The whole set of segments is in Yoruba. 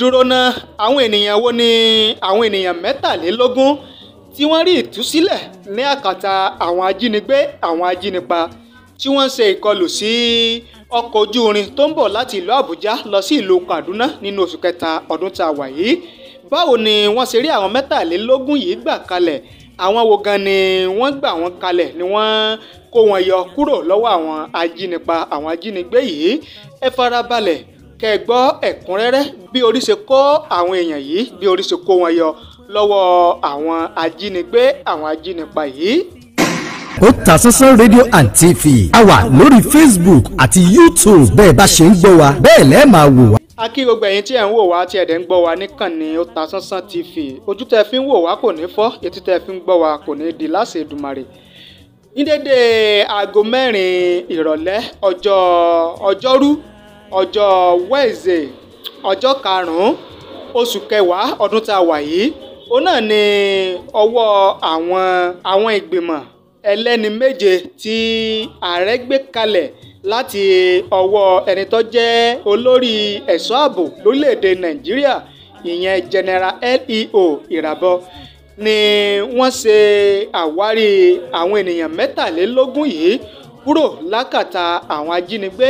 Dúró ná, àwọn ènìyàn wo ni àwọn ènìyàn 23 tí wọ́n rí ìtúsílẹ̀ ní àkàtà àwọn ajínigbé, àwọn ajínipa tí wọ́n ṣe ìkọlù sí ọkọ̀ ojú irin tó ń bọ̀ láti ìlú Àbújá lọ sí ìlú Kaduna nínú oṣù kẹta ọdún tá a wà yìí? Báwo ni wọ́n ṣe rí àwọn 23 yìí gbà kalẹ̀? Àwọn wo gan ni wọ́n gbà wọ́n kalẹ̀ ni wọ́n kó wọn yọ kúrò lọ́wọ́ àwọn ajínipa, àwọn ajínigbé yìí? Ẹ farabalẹ̀ kẹ́ ẹ gbọ́ ẹ̀kúnrẹ́rẹ́ bí orí ṣe kó àwọn èèyàn yìí, bí orí ṣe kó wọn yọ lọ́wọ́ àwọn ajínigbé, àwọn ajínipa yìí. Otasansan rédíò and TV a wà lórí Facebook àti YouTube. Bẹ́ẹ̀ bá ṣe ń gbọ́ wa bẹ́ẹ̀ lẹ́ẹ̀ máa wò wá. A kí gbogbo ẹ̀yin tí ẹ̀ ń wò wá tí ẹ̀ dẹ̀ ń gbọ́ wa níkànnì Otasansan TV. Ojú tẹ́ fi ń wò wá kò ní fọ́, etí tẹ́ fi ń gbọ́ wa kò ní di láṣẹ Èdùmàrè. Ní dédé aago 4 ìrọ̀lẹ́ ọjọ́ ọjọ́rú ọjọ́ Wednesday ọjọ́ 5 oṣù kẹwàá ọdún tá a wà yìí, òun náà ni ọwọ́ àwọn ìgbìmọ̀ ẹlẹ́ni 7 tí ààrẹ gbé kalẹ̀ láti ọwọ́ ẹni tó jẹ́ olórí ẹ̀ṣọ́ ààbò lórílẹ̀‐èdè Nàìjíríà, ìyẹn General LEO Irabor, ni wọ́n ṣe àwárí àwọn ènìyàn 23 yìí kúrò lákàtà àwọn ajínigbé,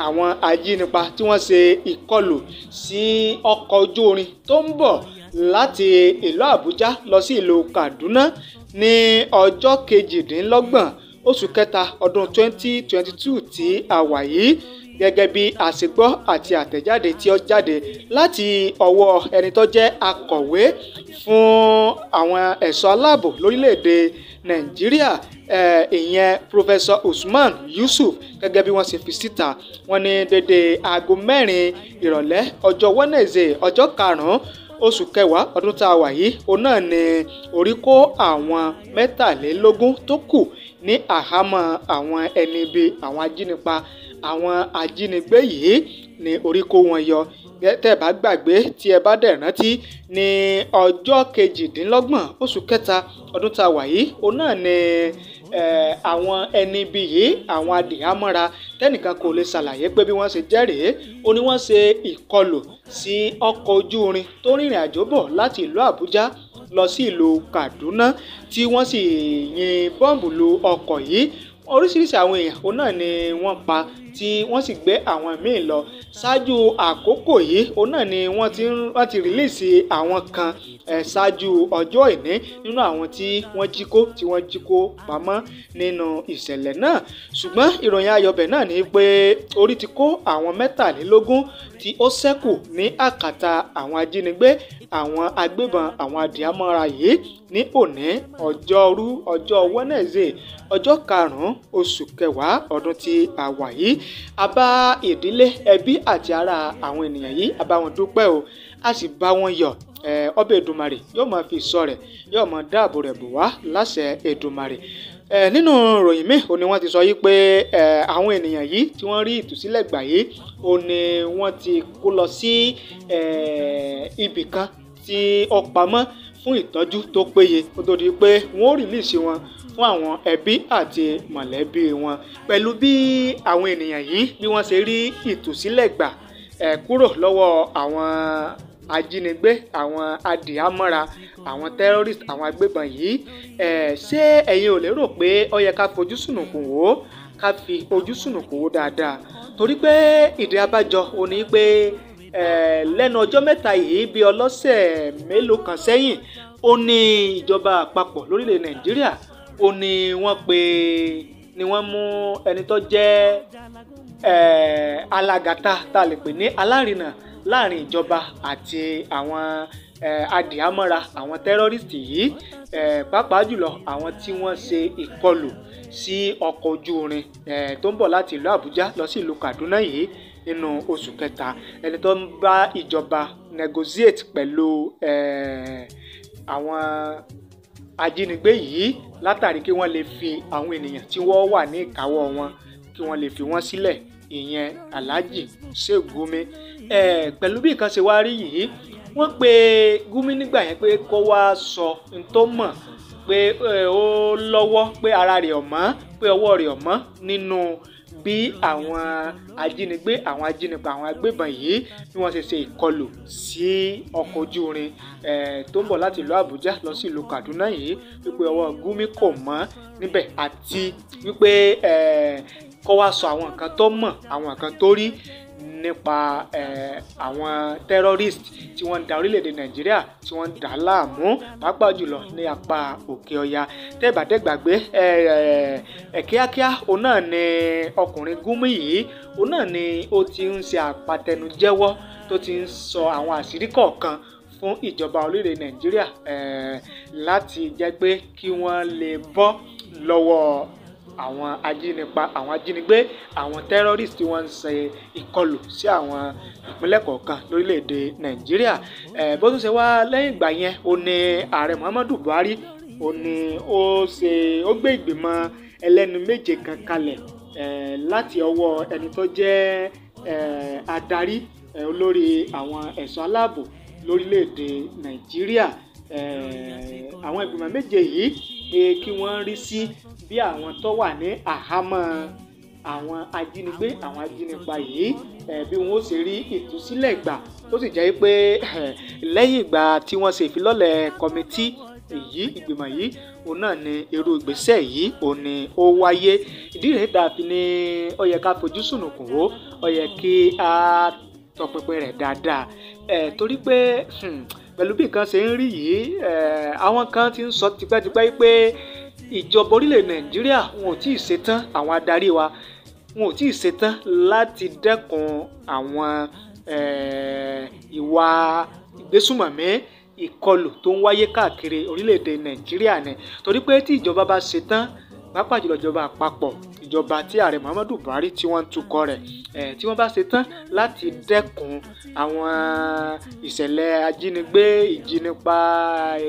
àwọn ajínipa tí wọ́n ṣe ìkọlù sí ọkọ̀ ojú irin tó ń bọ̀ láti ìlú Àbújá lọ sí ìlú Kaduna ní ọjọ́ 28 oṣù kẹta ọdún 2022 tí a wà yìí. Gẹ́gẹ́ bí àṣegbọ́ àti àtẹ̀jáde tí ó jáde láti ọwọ́ ẹni tó jẹ́ akọ̀wé fún àwọn ẹ̀ṣọ́ aláàbò lórílẹ̀‐èdè Nàìjíríà, ìyẹn Professor Usman Yusuf, gẹ́gẹ́ bí wọ́n ṣe fi síta, wọ́n ní dédé aago 4 ìrọ̀lẹ́ ọjọ́ Wednesday ọjọ́ 5 oṣù kẹwàá ọdún tá a wà yìí, òun náà ni orí kó àwọn 23 tó kù ní àhámọ́ àwọn ẹni ibi, àwọn ajínipa, àwọn ajínigbé yìí ni orí kó wọn yọ. Tẹ́ bá gbàgbé tí ẹ bá dẹ̀ rántí, ní ọjọ́ 28 oṣù kẹta ọdún tá a wà yìí, òun náà ni àwọn ẹni ibi yìí, àwọn adìhámọ́ra tẹ́nìkan kò lè ṣàlàyé pé bí wọ́n ṣe jẹ́ rèé, ó ní wọ́n ṣe ìkọlù sí ọkọ̀ ojú irin tó rìnrìn àjò bọ̀ láti ìlú Àbújá lọ sí ìlú Kaduna, tí wọ́n sì yin bọ́ǹbù lu ọkọ̀ yìí. Oríṣiríṣi àwọn èèyàn òun náà ni wọ́n pa tí wọ́n sì gbé àwọn míì lọ. Ṣáájú àkókò yìí, òun náà ni wọ́n ti rìlíìsì àwọn kan ṣáájú ọjọ́ ìní nínú àwọn tí wọ́n jí kó, tí wọ́n jí kó pamọ́ nínú ìṣẹ̀lẹ̀ náà. Ṣùgbọ́n ìròyìn ayọ̀bẹ̀ náà ni pé orí ti kó àwọn 23 tí ó ṣẹ́kù ní àkàtà àwọn ajínigbé, àwọn agbébọn, àwọn adìhámọ́ra yìí ní òní ọjọ́rú ọjọ́ Wednesday ọjọ́ 5 oṣù kẹwàá ọdún tí a wà yìí. A bá ìdílé, ẹbí àti ará àwọn ènìyàn yìí, a bá wọn dúpẹ́ o, a sì bá wọn yọ̀. Ọbẹ̀ Èdùmàrè yóò máa fi ìṣọ́ rẹ̀, yóò máa dáàbò rẹ̀ bò wá láṣẹ Èdùmàrè. Nínú ìròyìn míì, òní wọ́n ti sọ yìí pé àwọn ènìyàn yìí tí wọ́n rí ìtúsílẹ̀ gbà yìí, òní wọ́n ti kó lọ sí ibì kan tí ó pamọ́ fún ìtọ́jú tó péye kó tó di pé wọ́n ó rìlíìsì wọn fún àwọn ẹbí àti mọ̀lẹ́bí wọn. Pẹ̀lú bí àwọn ènìyàn yìí bí wọ́n ṣe rí ìtúsílẹ̀ gbà kúrò lọ́wọ́ àwọn ajínigbé, àwọn adìhámọ́ra, àwọn terrorist, àwọn agbébọn yìí, ṣé ẹ̀yin ò lérò pé ó yẹ ká fojú sùnùkùn wò ó, ká fi ojú sùnùkùn wò dáadáa? Torí pé ìdí abájọ ò ní pé lẹ́nu ọjọ́ mẹ́ta yìí bí ọlọ́sẹ̀ mélòó kan sẹ́yìn, ó ní ìjọba àpapọ̀ lórílẹ̀ Nàìjíríà, ó ní wọ́n pe ni wọ́n mú ẹni tó jẹ́ alágàtà tá a lè pè ní alárinà láàrin ìjọba àti àwọn adìhámọ́ra, àwọn tẹ́rọ́rìstì yìí, pàápàá jùlọ àwọn tí wọ́n ṣe ìkọlù sí ọkọ̀ ojú irin tó ń bọ̀ láti ìlú Àbújá lọ sí ìlú Kaduna yìí nínú oṣù kẹta. Ẹni tó ń bá ìjọba negotiate pẹ̀lú àwọn ajínigbé yìí látàrí kí wọ́n lè fi àwọn ènìyàn tí wọ́n wà ní ìkáwọ́ wọn, kí wọ́n lè fi wọ́n sílẹ̀, ìyẹn Alhaji Sheikh Gumi. Pẹ̀lú bí nǹkan ṣe wá rí yìí, wọ́n pe Gumi nígbà yẹn pé kó wá sọ n tó mọ̀ pé ó lọ́wọ́, pé ara rẹ̀ ò mọ́, pé ọwọ́ rẹ̀ ò mọ́ nínú bí àwọn ajínigbé, àwọn ajínipa, àwọn agbébọn yìí bí wọ́n ṣe ṣe ìkọlù sí ọkọ̀ ojú irin tó ń bọ̀ láti ìlú Àbújá lọ sí ìlú Kaduna yìí, wípé ọwọ́ Gumi kò mọ́ níbẹ̀, àti wípé kó wá sọ àwọn nǹkan tó mọ̀, àwọn nǹkan tó rí nípa àwọn terrorist tí wọ́n ń da orílẹ̀-èdè Nàìjíríà, tí wọ́n ń dà á láàmú, pàápàá jùlọ ní apá òkè ọya. Tẹ́bàdẹ́gbàgbé kíákíá òun náà ni ọkùnrin Gumi yìí, òun náà ni ó ti ń ṣe àpatẹnujẹ́wọ́, tó ti ń sọ àwọn àṣírí kọ̀ọ̀kan fún ìjọba orílẹ̀-èdè Nàìjíríà láti jẹ́ pé kí wọ́n lè bọ́ lọ́wọ́ àwọn ajínipa, àwọn ajínigbé, àwọn terrorist tí wọ́n ń ṣe ìkọlù sí àwọn ìpínlẹ̀ kọ̀ọ̀kan lórílẹ̀‐èdè Nàìjíríà. Bó tún ṣe wá lẹ́yìn ìgbà yẹn, ó ní ààrẹ Muhammadu Buhari, ó ní ó gbé ìgbìmọ̀ ẹlẹ́nu méje kan kalẹ̀ láti ọwọ́ ẹni tó jẹ́ adarí olórí àwọn ẹ̀ṣọ́ aláàbò lórílẹ̀‐èdè Nàìjíríà. Àwọn ìgbìmọ̀ méje yìí pé kí wọ́n rí sí bí àwọn tó wà ní àhámọ́ àwọn ajínigbé, àwọn ajínipa yìí bí wọ́n ó ṣe rí ìtúsílẹ̀ gbà, tó sì jẹ́ pé lẹ́yìn ìgbà tí wọ́n ṣe ìfilọ́lẹ̀ kọ́mítì èyí, ìgbìmọ̀ yìí, òun náà ni irú ìgbésẹ̀ yìí òun ni ó wáyé. Ìdí rèé tá a fi ní ó yẹ ká fojú sùnùkùn wò, ó yẹ kí a tọpinpin rẹ̀ dáadáa, torí pé pẹ̀lú bí nǹkan ṣe ń rí yìí, àwọn kan ti ń sọ tipẹ́tipẹ́ pé ìjọba orílẹ̀ Nàìjíríà wọn ò tí ì ṣetán, àwọn adarí wa wọn ò tí ì ṣetán láti dẹ́kun àwọn ìwà ìgbésùmọ̀mí, ìkọlù tó ń wáyé káàkiri orílẹ̀-èdè Nàìjíríà ni. Torí pé tí ìjọba bá ṣetán, pàápàá jùlọ ìjọba àpapọ̀, ìjọba tí ààrẹ Muhammadu Buhari tí wọ́n ń tukọ̀ rẹ̀, tí wọ́n bá ṣetán láti dẹ́kun àwọn ìṣẹ̀lẹ̀ ajínigbé, ìjínipa,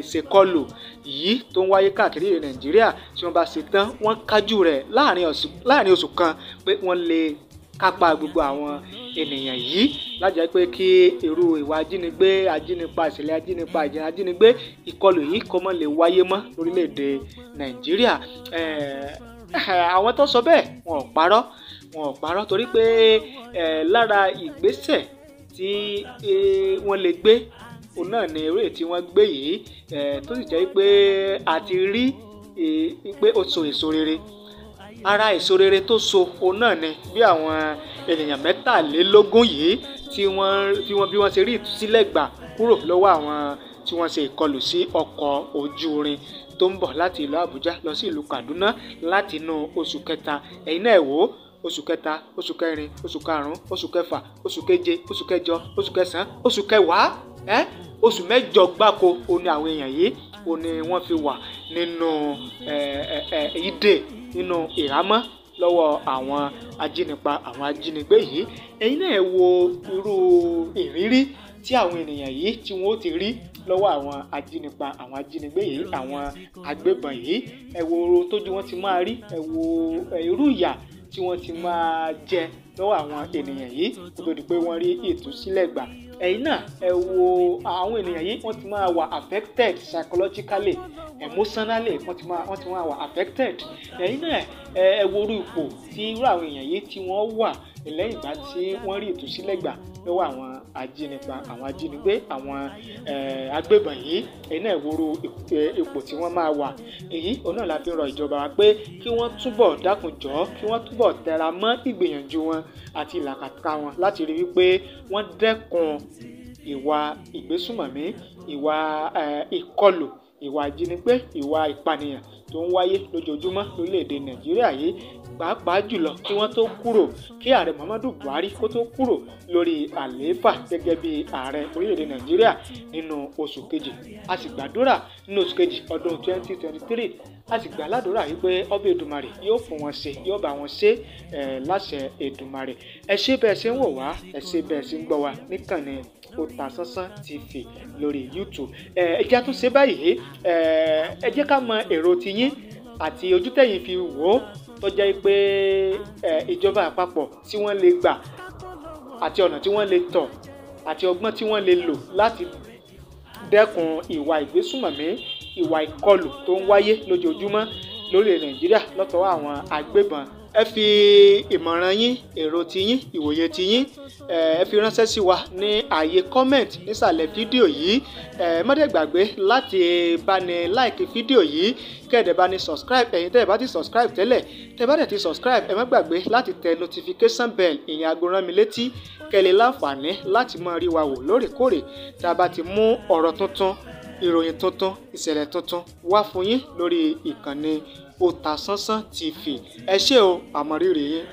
ìṣekọlù yìí tó ń wáyé káàkiri ilẹ̀ Nàìjíríà, tí wọ́n bá ṣetán, wọ́n kájú rẹ̀ láàrin oṣù kan pé wọ́n lè kápá gbogbo àwọn ènìyàn yìí, láti jẹ́ pé kí irú ìwà ajínigbé, ajínipa, ìṣẹ̀lẹ̀ ajínipa, ìjìnlẹ̀ ajínigbé, ìkọlù yìí kó má lè wáyé mọ́ lórílẹ̀‐èdè Nàìjíríà. Àwọn tó sọ bẹ́ẹ̀ wọn ò parọ́, wọn ò parọ́, torí pé lára ìgbésẹ̀ tí wọ́n lè gbé òun náà ni eré tí wọ́n gbé yìí, tó sì jẹ́ pé a ti rí pé ó so èso rere. Ara èso rere tó so òun náà ni bí àwọn ènìyàn 23 yìí tí wọ́n bí wọ́n ṣe rí ìtúsílẹ̀ gbà kúrò lọ́wọ́ àwọn tí wọ́n ṣe ìkọlù sí ọkọ̀ ojú irin tó ń bọ̀ láti ìlú Àbújá lọ sí ìlú Kaduna láti inú oṣù kẹta. Ẹ̀yin náà wò ó, oṣù kẹta, oṣù kẹrin, oṣù karùn-ún, oṣù kẹfà, oṣù keje, oṣù kẹjọ, oṣù kẹsàn-án, oṣù kẹwàá, oṣù mẹ́jọ gbáko òun ni àwọn èèyàn yìí òun ni wọ́n fi wà nínú ìdè, nínú ìhámọ́ lọ́wọ́ àwọn ajínipa, àwọn ajínigbé yìí. Ẹ̀yin náà wo irú ìrírí tí àwọn ènìyàn yìí tí wọ́n ó ti rí lọ́wọ́ àwọn ajínipa, àwọn ajínigbé yìí, àwọn agbébọn yìí. Ẹ wo tójú wọn ti máa rí, ẹ wo irú ìyà tí wọ́n ti máa jẹ lọ́wọ́ àwọn ènìyàn yìí kó tó di pé wọ́n rí ìtúsílẹ̀ gbà. Ẹ̀yin náà ẹ wo àwọn ènìyàn yìí, wọ́n ti máa wà affected psychologically, emotionally, wọ́n ti máa wà affected. Ẹ̀yin náà ẹ wo irú ipò tí irú àwọn èèyàn yìí tí wọ́n wà lẹ́yìn ìgbà tí wọ́n rí ìtúsílẹ̀ gbà lọ́wọ́ àwọn ajínipa, àwọn ajínigbé, àwọn agbébọn yìí. Ẹ̀yin náà wo irú ipò tí wọ́n máa wà. Èyí òun náà la fi rọ ìjọba wa pé kí wọ́n túbọ̀ dákun jọ̀ọ́, kí wọ́n túbọ̀ tẹra mọ́ ìgbìyànjú wọn àti ìlàkàkà wọn láti rí wípé wọ́n dẹ́kun ìwà ìgbésùmọ̀mí, ìwà ìkọlù, ìwà ìjínigbé, ìwà ìpànìyàn tó ń wáyé lójoojúmọ́ lórílẹ̀‐èdè Nàìjíríà yìí, pàápàá jùlọ kí wọ́n tó kúrò, kí ààrẹ Muhammadu Buhari kó tó kúrò lórí àlééfà gẹ́gẹ́ bí ààrẹ orílẹ̀‐èdè Nàìjíríà nínú oṣù kejì. A sì gbàdúrà nínú oṣù kejì ọdún 2023, a sì gbà ládùúrà wípé ọbẹ̀ Èdùmàrè yóò fún wọn ṣe, yóò bá wọn ṣe láṣẹ Èdùmàrè. Ẹ ṣé bẹ́ẹ̀ ṣe ń wò wá, ẹ ṣé bẹ́ẹ̀ ṣe ń gbọ́ wá níkànnì Otasansan TV lórí YouTube. Ẹ jẹ́ á tún ṣe báyìí, ẹ jẹ́ ká mọ èrò tiyín àti ojú tẹ̀yin fi wò ó, tó jẹ́ pé ìjọba àpapọ̀ tí wọ́n lè gbà àti ọ̀nà tí wọ́n lè tọ̀ àti ọgbọ́n tí wọ́n lè lò láti dẹ́kun ìwà ìgbésùmọ̀mí, ìwà ìkọlù tó ń wáyé lójoojúmọ́ lórílẹ̀ Nàìjíríà lọ́tọ̀ọ́ àwọn agbébọn Ẹ fi ìmọ̀ràn yín, èrò tiyín, ìwòye tiyín, ẹ fi ránṣẹ́ sí wa ní ààyè comment nísàlẹ̀ fídíò yìí. Ẹ má dẹ̀ gbàgbé láti bá ní like fídíò yìí, kẹ́ẹ̀dẹ̀ bá ní subscribe ẹ̀yin tẹ́ ẹ bá ti subscribe tẹ́lẹ̀. Tẹ́ bá dẹ̀ ti subscribe, ẹ má gbàgbé láti tẹ notification bell, ìyẹn aago rán mi létí, kẹ́ lè láǹfààní láti máa rí wa wò lóòrèkóòrè tá a bá ti mú ọ̀rọ̀ tuntun, ìròyìn tuntun, ìṣẹ̀lẹ̀ tuntun wá fún yín lórí ìkànnì Otasansan TV. Ẹ ṣé o, àmọ̀rírì yín.